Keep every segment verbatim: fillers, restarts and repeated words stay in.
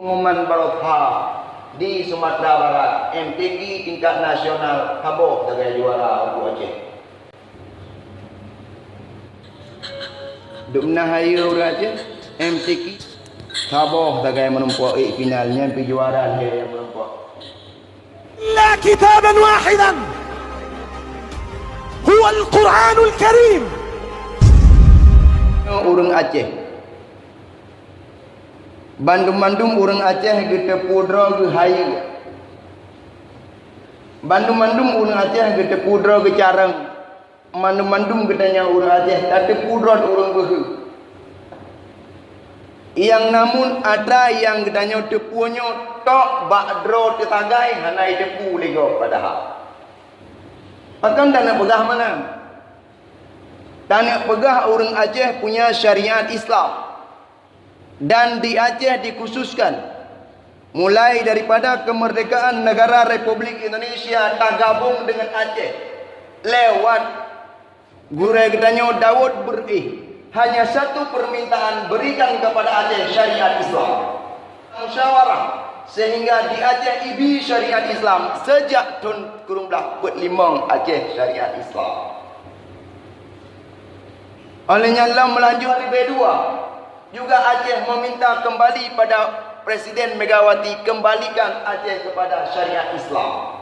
Pengumuman barokah di Sumatera Barat, M T Q tingkat nasional saboh sagai juara untuk Aceh. Dum na hayeue ureuëng Aceh, M T Q saboh sagai meureumpok ék final nyan pi juara lhée nyang meureumpok. إلا كتابا واحدا هو القرآن الكريم. Ureuëng Aceh. Bandum-bandum ureuëng Aceh geuteupeue droe geuhayeue. Bandum-bandum ureuëng Aceh geuteupeue droe geucarông. Mandum-mandum geutanyoe ureuëng Aceh tateupeue droe ureuëng beuhe. Nyang namun atra nyang geutanyoe teupeue nyoe tok bak droe teusagai hana jiteupeue lé gob padahai. Pakon taneuk peugah meunan? Taneuk peugah ureuëng Aceh punya syariat Islam. Dan di Aceh dikhususkan, mulai daripada kemerdekaan negara Republik Indonesia tagabung dengan Aceh lewat gurée geutanyoe Daud Berih, hanya satu permintaan berikan kepada Aceh syariat Islam. Musyawarah sehingga di Aceh ibi syariat Islam sejak tahun kurung belah peuet limong Aceh syariat Islam. Oleh nyan lom melanjut ribée dua juga Aceh meminta kembali pada Presiden Megawati kembalikan Aceh kepada syariat Islam.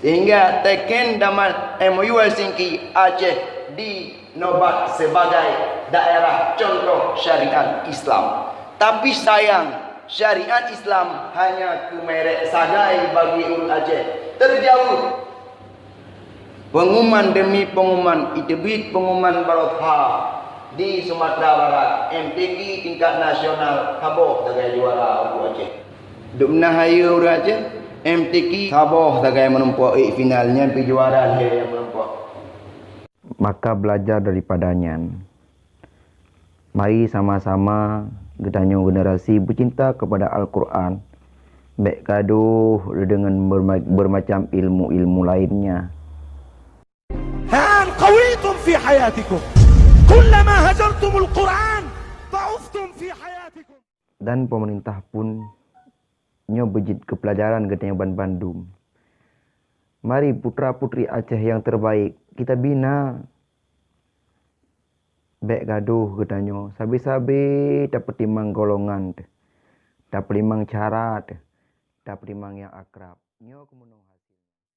Sehingga teken dalam M O U Helsinki Aceh dinobat sebagai daerah contoh syariat Islam. Tapi sayang, syariat Islam hanya keumerek sagai bagi ureuëng Aceh. Terjauh Pengumuman demi pengumuman, iteubiet pengumuman barokah di Sumatera Barat, M T Q tingkat nasional saboh sagai juara untuk Aceh. Dum na hayeue ureuëng Aceh, M T Q saboh sagai meureumpok ék final nyan pi juara lhée nyang meureumpok. Maka belajar daripada nyan. Mari sama-sama geutanyoe generasi beucinta kepada Al-Quran, bék gadoh deungon berma- bermacam ilmu-ilmu lainnya. ها أن قويتم في حياتكم كلما هجرتم القرآن ضعفتم في حياتكم. Dan pemerintah pun nyoe beujeuet keu pelajaran geutanyoe banbandum. Mari putra-putri Aceh yang terbaik kita bina. Bék gadoh geutanyoe sabe-sabe tapeutimang golongan teuh, tapeutimang cara teuh, tapeutimang nyang akrab. Nyoe keumeunong